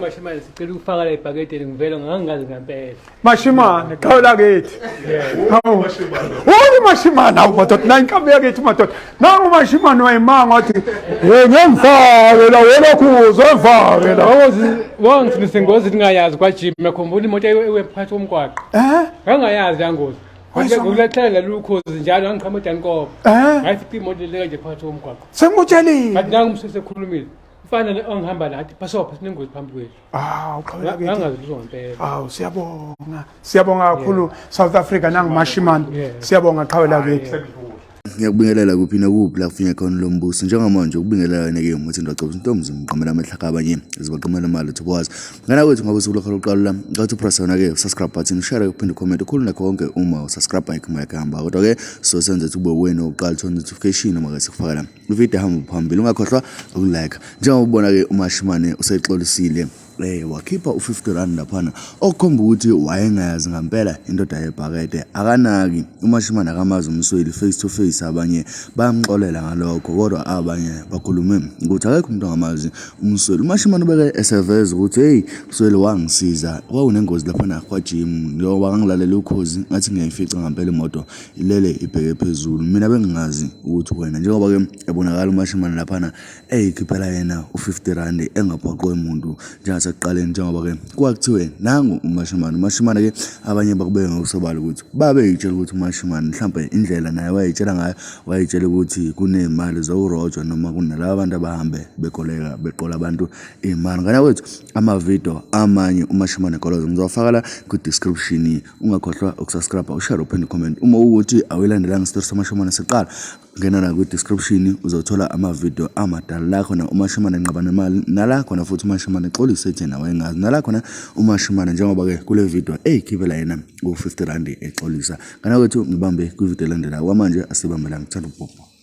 Mashimane, sicela ukufaka la ibhakede, ngivele ngangazi ngempela. Mashimane, qhawe lakithi. Hawu. Woni Mashimane, hawu madoda, nayi inkabi yakithi madoda. Nangu Mashimane wayimanga wathi, "Hey ngiyangifake la welokhu uzongifake la." Wangisinise ngozi ndingayazi kwajim, ngiyakhumbula imoto ewe phakathi komgwaqo. Eh? Ngangayazi yangozi. Ngokulathela lolu khozi njalo ngangiqhamuka eDankop. Eh? Ngayifica imoto leka nje phakathi komgwaqo. Sengikutshelile. Ngathi nangu umsese ekhulumile. Mfana ongihamba nathi, pasopha, sinengozi phambi kwethu. Ah, uqhawe lakithi. Ngangazi lutho ngempela. Awu, siyabonga. Siyabonga kakhulu South Africa, nangu Mashimane. Siyabonga, qhawe lakithi. Ngiyakubingelela kuphi nakuphi la kufinya khona lo mbuso njengamanje, ukubingelela wena-ke umuthi ndwacobisa intombi zimqamela amehlaka, abanye zibaqamela imali thokoza ngana kwethu. Ngabe usuku lwakho lokuqala la, ngathi upress yona-ke subscribe button, share, uphinde ucomment ukhulu nakho konke. Uma usubscribe ayikho imali kuhamba, kodwa-ke so senze ukuthi ube wena oqala uthola notification uma-ke sikufakela ividiyo ehamba phambili. Ungakhohlwa ukulike. Njengoba ubona-ke, uMashimane usexolisile, wakhipha u-50 rand laphana, okukhomba ukuthi wayengayazi ngampela indoda yebhakede. Akanaki uMashimane, akamazi uMsweli face to face. Abanye bayamxolela ngalokho, kodwa abanye bakhulume ukuthi akekho umuntu ongamazi uMsweli. UMashimane ubeke eseveza ukuthi, "Hey, Msweli wangisiza, kwakunengozi laphana kwajim, njengoba ngangilalela ukhozi, ngathi ngiyayifica ngampela imoto ilele ibheke phezulu, mina bengingazi ukuthi wena." Njengoba-ke ebonakala uMashimane laphana eyikhiphela yena u-50 rand engaphoqwe muntu njengasekuqaleni, njengoba-ke kwakuthiwe nangu uMashimane. UMashimane-ke, abanye bakubeke ngokusobala ukuthi babeyitshela ukuthi uMashimane mhlampe indlela naye wayeyitshela ngayo, wayeyitshela ukuthi kuney'mali zokurojwa noma kunalaba bantu abahambe begoleka beqola abantu iy'mali. Ngane kwethu, amavidiyo amanye uMashimane Goloza ngizowafaka la kwi-description. Ungakhohlwa ukusubscribe, ushare, uphinde ucomment. Uma ukuthi awuyilandelanga isitori saMashimane siqala, ngena la kwi-description, uzothola amavidiyo amadala la khona uMashimane enqaba nemali, nala khona futhi uMashimane exolise ethi yena wayengazi, nala khona uMashimane njengoba-ke kule video eyikhiphela yena u-50 rand exolisa. Ngana kwethu, ngibambe kwividiyo elandelayo. Kwamanje asibambe la, ngithanda ukubhobha.